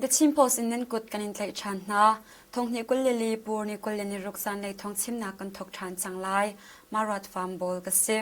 The Chin Post in nan kut kan in tlaih ṭhan hna. Thonghnih 22 pur ni 26 zanlei thawng chimnak kan thawk ṭhan cang lai. Marat Farm Bawl ka si.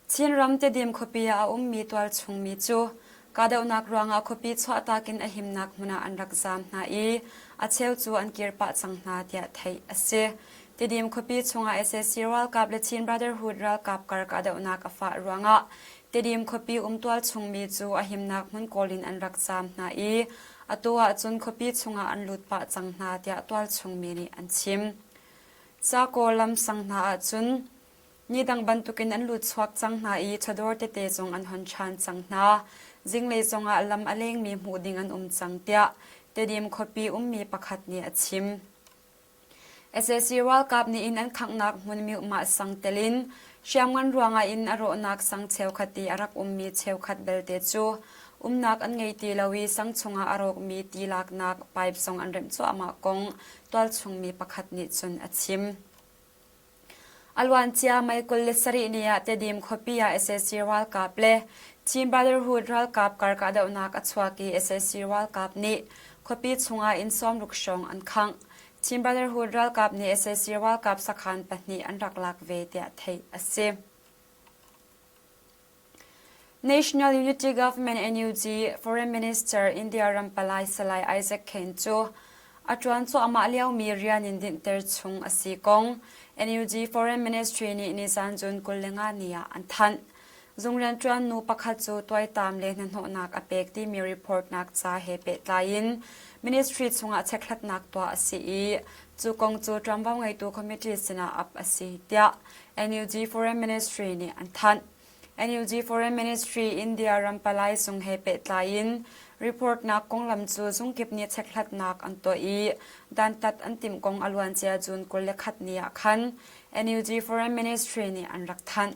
Chinram Tedim khuapi ah a ummi tualchung mi cu kahdohnak ruangah khuapi chuahtak in a himnak hmun ah an rak zaam hna i a cheu cu an kir pah cang hna tiah theih a si. Tedim khuapi chungah sac ralkap le Chin Brotherhood ralkap kar kahdohnak a fah ruangah Tedim khuapi um tualchung mi cu a himnak hmun kawl in an rak zaam hna i atu ahcun khuapi chungah an lut pah cang hna tiah tualchung mi nih an chim. Ca lam sang hna ahcun Ni dang bantukin an lut chuak cang hna i chawdawr tete zong an hon ṭhan cang hna. Zinglei zongah lam a lengmi hmuh ding an um cang tiah Tedim khuapi ummi pakhat nih a chim. Sac ralkap nih inn an khanghnak hmun Myohmah sang tel in hriamngan ruangah inn a rawhnak sang cheukhat i a rak ummi cheukhat belte cu umnak an ngei ti lo i sang chungah a rawkmi ti laknak pipe zong an remh cuahmah kong tualchung mi pakhat nih cun a chim. A luancia May 27 ni ah Tedim khuapi ah sac ralkap le Chin Brotherhood ralkap kar kahdohnak a chuak i sac ralkap nih khuapi chungah inn sawmruk hrawng an khangh. Chin Brotherhood ralkap nih sac ralkap sakhan pahnih an rak lak ve tiah theih a si. National Unity Government NUG Foreign Minister India ram palai Salai Isaac Khen cu a ṭuan cuahmah liomi rian in dinhter chung a si kong NUG Foreign Ministry nih nizan June 25 ni ah an thanh. Zung rianṭuan nu pakhat cu tuaitam le hnahnawhnak a pek timi reportnak ca he pehtlai in ministry chungah chekhlatnak tuah a si i cu kong cu ṭuanvo ngeitu committee sinah ap a si tiah NUG Foreign Ministry nih an thanh. NUG Foreign Ministry India ram palai zung he pehtlai in reportnak konglam cu zungkip nih chekhlatnak an tuah i dantat an timh kong a luancia June 21 ni ah khan NUG Foreign Ministry nih an rak thanh.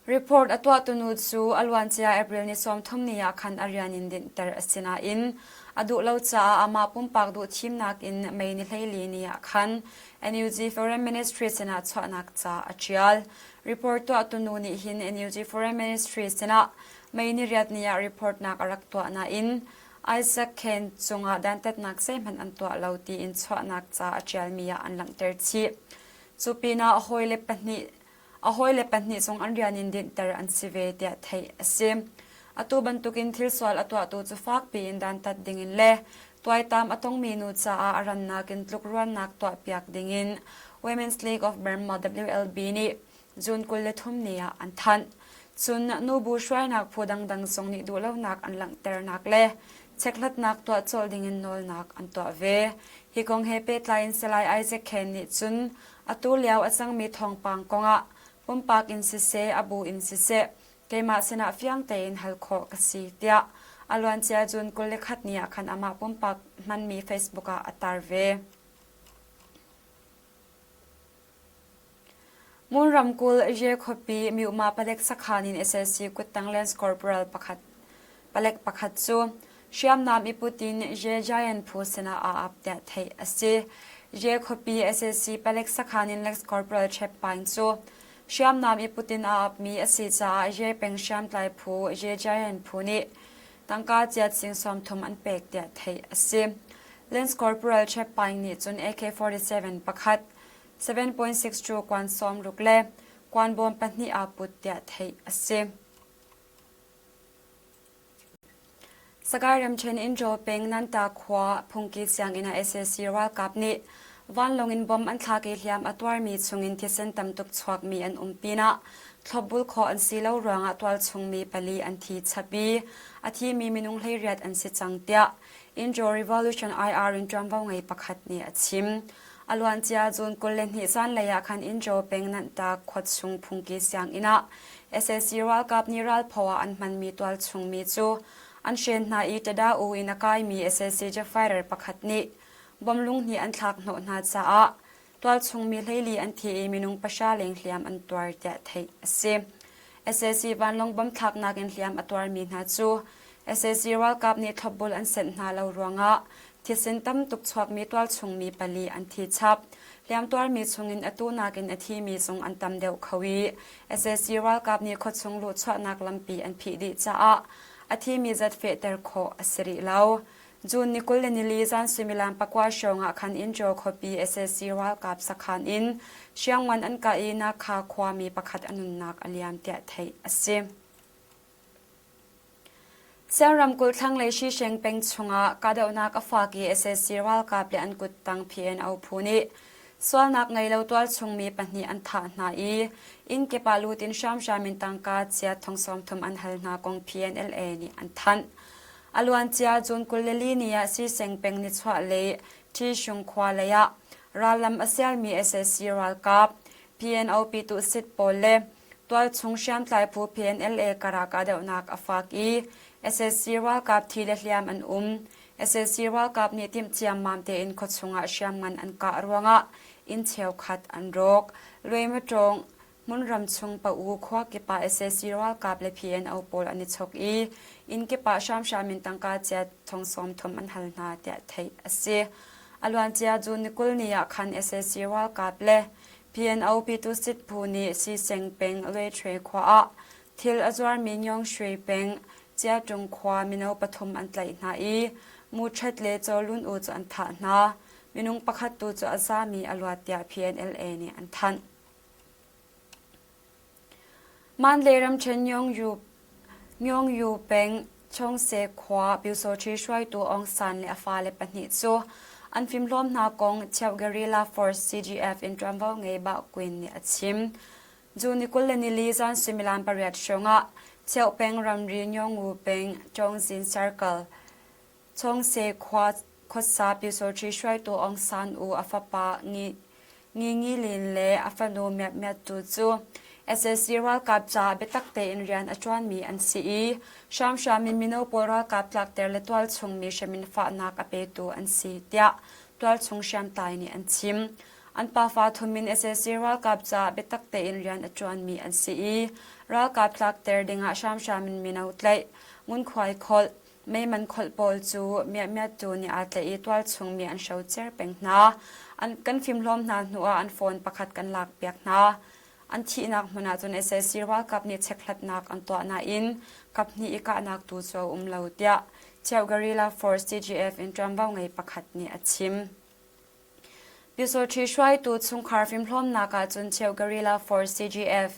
Report a tuahtu nu cu a luancia April ni 30 ni ah khan a rian in dinhter a si nain a duh lo caah amah pumpak duh thimnak in May ni 14 ni ah khan NUG Foreign Ministry sinah chuahnak ca a ṭial. Report tuahtu nu nih hin NUG Foreign Ministry sinah May ni riat ni ah reportnak a rak tuah nain Isaac Khen cungah dantatnak zeihmanh an tuah lo tiin chuahnak ca a ṭialmi ah an langhter chih. Cu pinah a hawile pahnih A hawile pahnih zong an rian in dinhter an si ve tiah theih a si. Atu bantukin thil sual a tuahtu cu fakpi in dantat dingin le tuaitam a tongmi nu caah a rannak in tlukruannak tuahpiak dingin Women's League of Burma WLB nih June 23 ni ah an thanh. Cun nubu hruainak phu dangdang zong nih duhlonak an langhternak le chekhlatnak tuah colh dingin nawlnak an tuah ve. Hi kong he pehtlai in Salai Isaac Khen nih cun Atu lio a cangmi thawngpang kongah pumpak in siseh, a bu in siseh, keimah sinah fiang tein hal khawh ka si, tiah a luancia June 21 ni ah khan amah pumpak hmanmi Facebook ah a tar ve. Mon ramkulh Ye khuapi Myuma palek sakhan in sac kuttang Lance Corporal pakhat palek pakhat cu hriamnam i put in Ye Giant phu sinah aa ap tiah theih a si. Ye khuapi sac palek sakhan in Lance Corporal Chep Paing cu hriamnam i put in aa apmi a si caah Ye peng hriamtlai phu Ye Giant phu nih tangka ciat sing 30 an pek tiah theih a si. Lance Corporal Chep Paing nih cun AK-47 pakhat 7.6 cu kuan sawmruk le kuan bawm pahnih aa put tiah theih a si. Sagaing ramṭhen Indraw peng Nanta khua phungki sianginn ah sac ralkap nih vanlawng in bomb an thlak i hliam a tuarmi chungin thisen tam tuk chuakmi an um pinah thlopbul khawh an si lo ruangah tualchungmi pali an thi chap i a thimi minung 18 an si cang tiah Indraw Revolution IR in ṭuanvo ngei pakhat nih a chim. A luancia June 22 zanlei ah khan Indraw peng Nanhtak khuachung phungki sianginn ah sac ralkap nih ralphaw ah an hmanmi tualchungmi cu an hren hna i Tada U in a kaimi sac jet fighter pakhat nih bomb lung hnih an thlak hnawh hna caah tualchungmi 14 an thi i minung pahra leng hliam an tuar tiah theih a si. Sac vanlawng bomb thlaknak in hliam a tuarmi hna cu sac ralkap nih thlopbul an senh hna lo ruangah thisen tam tuk chuakmi tualchungmi pali an thi chap. Hliamtuarmi chungin atu nakin a thimi zong an tam deuh kho i sac ralkap nih khuachung luhchuahnak lampi an phih dih caah a A thimi zat fehter khawh a si rih lo. June ni 24 zan suimilam pakua hrawng ah khan Injaw khuapi sac ralkap sakhan in hriamngan an kah i Nakha khuami pakhat a nunnak a liam tiah theih a si. Siang ramkulh thlanglei Shisheng peng chungah kahdohnak a fak i sac ralkap le an kuttang PNO phu nih sualnak ngei lo tualchung mi pahnih an thah hna i inn kip ah lut in hramhram in tangka chiat thong 30 an hal hna kong PNLA nih an thanh. A luancia June 24 ni ah Siseng peng nichuah lei Ṭhishung khua lei ah rallam a sialmi sac ralkap PNO Pyituhsit pawl le Tualchung hriamtlai phu PNLA karah kahdohnak a fak i sac ralkap thi le hliam an um. Sac ralkap nih timh ciammam tein khuachung ah hriamngan an kah ruangah inn cheukhat an rawk. Luaimaṭawng hmunram chung Pa-u khua kip ah sac ralkap le PNO pawl an i chok i inn kip ah hramhram in tangka chiat thong 30 an hal hna tiah theih a si. A luancia June ni 20 ni ah khan sac ralkap le PNO Pyitusit phu nih Siseng peng Lueṭhwe khua ah thil a zuarmi Nyong Shwe peng Ciaṭung khua mino pathum an tlaih hna i Mu Ṭhet le Caw Lun U cu an thah hna. Minung pakhat tu cu a zami a luat tiah PNLA nih an thanh. Mandalay ramṭhen Myongyu peng Chongse khua Pyusawṭhi hruaitu Aung San le a fale pahnih cu an fimhlawm hna kong Chiao Guerrilla Force CGF in ṭuanvo ngei Bah Quinn nih a chim. June ni 24 zan suimilam pariat hrawngah Chiao peng ramri Myongu peng Chongzin Circle Chongse khua khuasa Pyusawṭhi hruaitu Aung San U a fapa Ngi Ngi Lin le a fanu Myat Myat Tu cu sac ralkap caah biatak tein rian a ṭuanmi an si i hramhram in mino pawl ralkap tlakter le tualchung mi hrem in fahnak a petu an si tiah tualchung hriamtlai nih an chim. An pafa thum in sac ralkap caah biatak tein rian a ṭuanmi an si i ralkap tlakter dingah hramhram in mino tlaih, ngunkhuai kholh, Meiman kholh pawl cu miahmiattu nih aa tlaih i tualchung mi an hrocer peng hna. An kan fimhlawm hna hnuah an phone pakhat kan lakpiak hna. An thihnak hmun ah cun sac ralkap nih chekhlatnak an tuah nain kaphnih i kahnak tu cu a um lo tiah Chiao Guerrilla Force CGF in ṭuanvo ngei pakhat nih a chim. Pyusawṭhi hruaitu chungkhar fimhlawmnak ahcun Cheu Guerrilla Force CGF,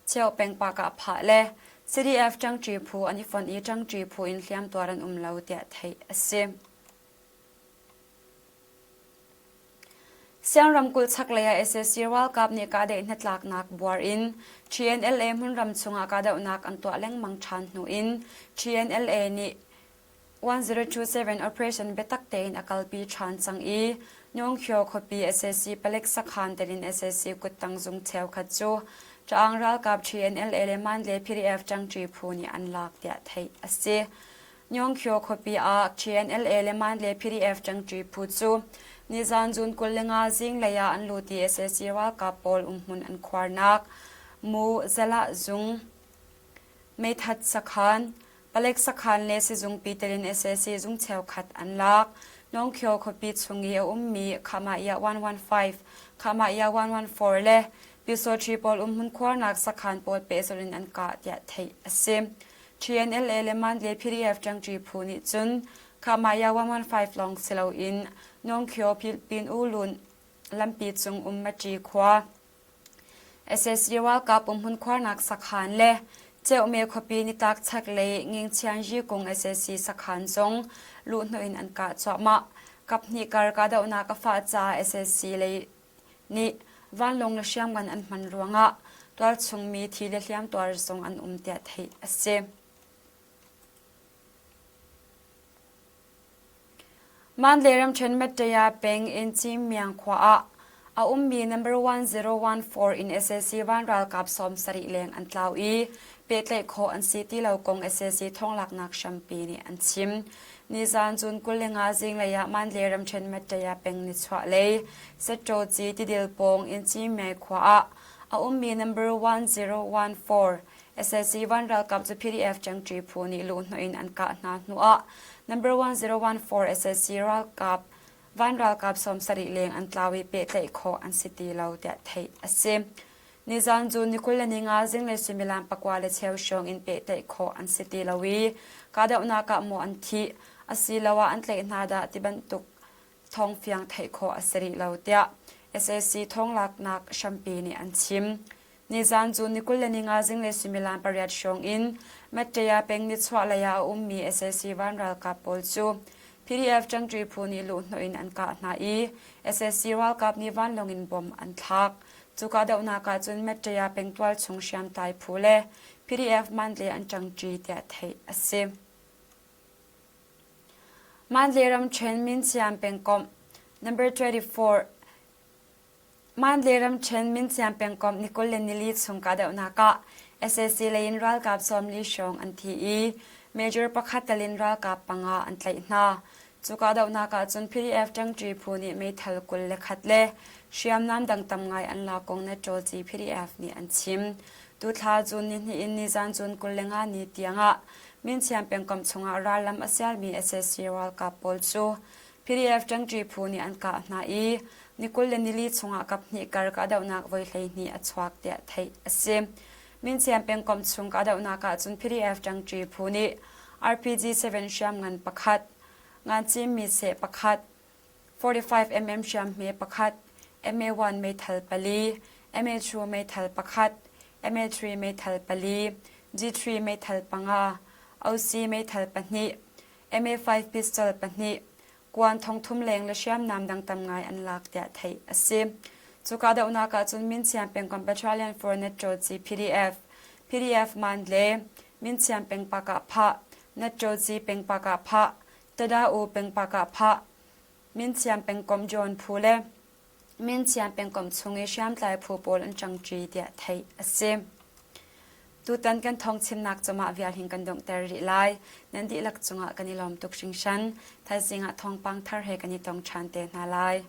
Cheu pengpak ah phah le CDF ṭangṭi phu an i fonh i ṭangṭi phu in hliamtuar an um lo tiah theih a si. Siang ramkulh chaklei ah sac ralkap nih kahdaih hnatlaknak buar in TNLA hmunram chungah kahdohnak an tuah lengmang ṭhan hnu in TNLA nih 1027 operation biatak tein a kalpi ṭhan cang i Nyongkhyo khuapi sac palek sakhan tel in sac kuttang zung cheukhat cu Ṭaang ralkap TNLA le Mandalay PDF ṭangṭi phu nih an lak tiah theih a si. Nyongkhyo khuapi ah TNLA le Mandalay PDF ṭangṭi phu cu nizan June 25 zinglei ah an lut i sac ralkap pawl umhmun an khuarnak Mu Zalah zung Meithat sakhan, palek sakhan le sizungpi tel in sac zung cheukhat an lak. Nongkhyo khuapi chung i a ummi Khahmah 115, Khahmah 114 le Pyusawṭhi pawl umhmun khuarnak sakhan pawl pehzulh in an kah tiah theih a si. TNLA le Mandalay PDF ṭangṭi phu nih cun Khahmah 115 lawng si loin Nongkhyo Pin U Lun lampi cung um Maṭi khua Sac ralkap umhmun khuarnak sakhan le Ceuhme khuapi nitlak chaklei Ngingchianzi kung sac sakhan zong luhhnawh in an kah cuahmah. Kaphnih kar kahdohnak a fah caah sac lei nih vanlawng le hriamngan an hman ruangah tualchung mi thi le hliamtuar zong an um tiah theih a si. Mandalay ramṭhen Mettaya peng Inchimyang khua ah a ummi number 1014 in sac van ralkap 70 leng an tlau i pehtlaih khawh an si ti lo kong sac thawnglaknak hrampi nih an chim. Nizan June 25 zinglei ah Mandalay ramṭhen Mettaya peng nichuahlei Setṭawci tidil pawng Inchimyang khua ah a ummi number 1014 Sac van ralkap cu PDF ṭangṭi phu nih luhhnawh in an kah hna hnuah number 1014 sac ralkap van ralkap 70 leng an tlau i pehtlaih khawh an si ti lo tiah theih a si. Nizan cu ni 25 zinglei suimilam pakua le cheu hrawng in pehtlaih khawh an si ti lo i kahdohnak ah maw an thih asiloah an tlaih hna dah ti bantuk thawngfiang theih khawh a si rih lo tiah sac thawnglaknak hrampi nih an chim. Nizan cu ni 25 zinglei suimilam pariat hrawng in Mattaya peng nichuahlei ah a ummi sac van ralkap pawl cu PDF ṭangṭi phu nih luhhnawh in an kah hna i sac ralkap nih vanlawng in bom an thlak. Cu kahdohnak ah cun Mattaya peng tualchung hriamtlai phu le PDF Mandalay an ṭangṭi tiah theih a si. Mandalay ramṭhen Minciam pengkomh Number 24 Mandalay ramṭhen Minciam pengkomh ni 24 chung kahdohnak ah sac lei in ralkap 40 hrawng an thi i major pakhat tel in ralkap panga an tlaih hna. Cu kahdohnak ah cun PDF ṭangṭi phu nih meithal 21 le hriamnam dang tam ngai an lak kong Netrawlci PDF nih an chim. Tuthla June nihnih in nizan June 25 ni tiangah Minchiam pengkomh chungah rallam a sialmi sac ralkap pawl cu PDF ṭangṭi phu nih an kah hna i ni 24 chungah kaphnih kar kahdohnak voi 12 a chuak tiah theih a si. Minchiam pengkomh chung kahdohnak ah cun PDF ṭangṭi phu nih RPG-7 hriamngan pakhat, ngancimmi seh pakhat, 45mm hriamhme pakhat, MA-1 meithal pali, MA-2 meithal pakhat, MA-3 meithal pali, G3 meithal panga, OC meithal pahnih, MA-5 pistol pahnih, kuan thongthum leng le hriamnam dang tam ngai an lak tiah theih a si. Cu kahdohnak ah cun Minchiam pengkomh Battalion for Netrawci PDF, PDF Mandle, Minchiam peng Pakah Phah, Netrawci peng Pakah Phah, Tada U peng Pakah Phah, Minchiam pengkomh John phu le Minchiam pengkomh chung i hriamtlai phu pawl an ṭangṭi tiah theih a si. Tutan kan thawngchimnak cu mah vial hin kan donghter rih lai. Nan dihlak cungah kan i lawm tuk hringhran. Thaizing ah thawngpang thar he kan i tong ṭhan te hna lai.